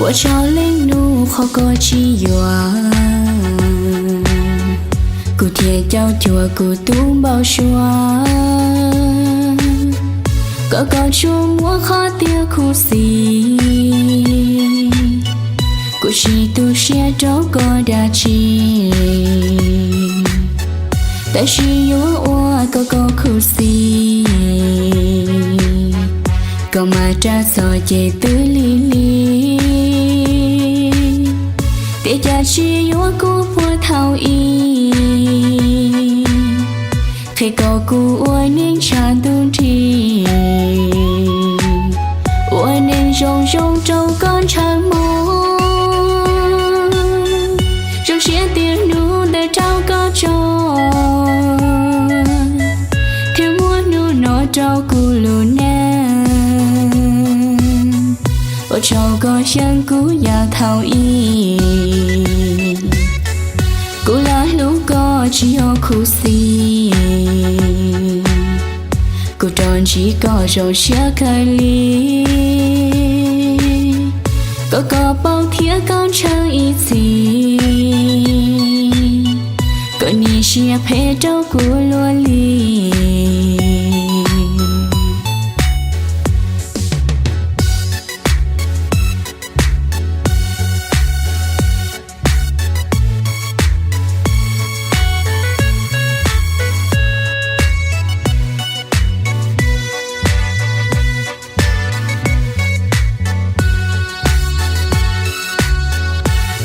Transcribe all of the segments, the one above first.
Ua tsaug leej nus qhov koj tsis yuam, kuv thiaj caum cuag kuv tus npau suav. Kom koj tsuas muab qhov tias khuv xim, kuv tsis tu siab rau koj dab tsi. Tab sis yuav ua kom koj khuv xim, koj mam rov txog ces twb lig lig. Tiam sis cas tsis yuav kuv puag thaum ub, qhia kom kuv ua neej tshav ntuj nrig, ua neej zoo zoo rau koj ntshaw mog. Zoo siab tiag hnub ntawd rau koj tso, thiab muab hnub no rau kuv lub neej. Ua tsaug koj xyeej kuv yam thaum ub, kuv lam hlub koj tsis yog khuv xim. Kuv rov ntsib koj zoo siab kawg li, kom koj paub thiab koj ntshaw ib txhis, koj niam siab phem rau kuv luaj li.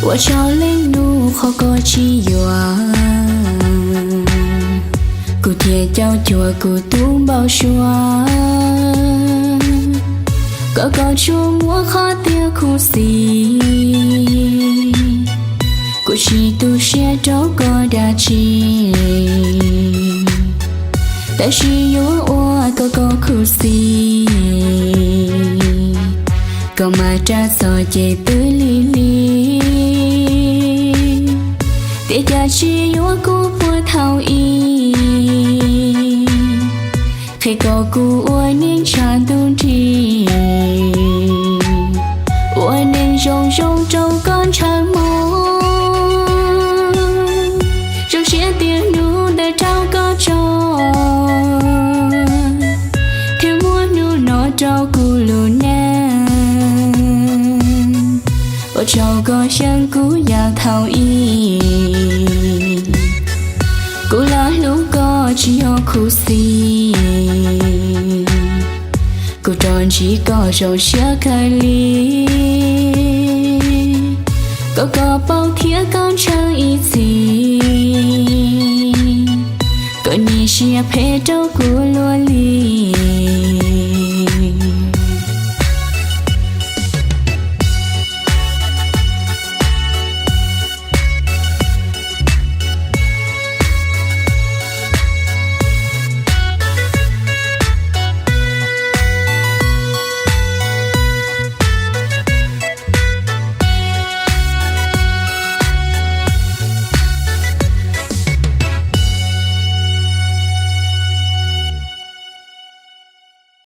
Ua tsaug leej nus qhov koj tsis yuam, kuv thiaj caum cuag kuv tus npau suav. Kom koj tsuas muab qhov tias khuv xim, kuv tsis tu siab rau koj dab tsi. Tab sis yuav ua kom koj khuv xim, koj mam rov txog ces twb lig lig. Tiam sis cas tsis yuav kuv puag thaum ub, qhia kom kuv ua neej tshav ntuj nrig, ua neej zoo zoo rau koj ntshaw mog. Zoo siab tiag hnub ntawd rau koj tso, thiab muab hnub no rau kuv lub neej. Ua tsaug koj xyeej kuv yam thaum ub, kuv lam hlub koj tsis yog khuv xim. Kuv rov ntsib koj zoo siab kawg li, kom koj paub thiab koj ntshaw ib txhis, koj niam siab phem rau kuv luaj li.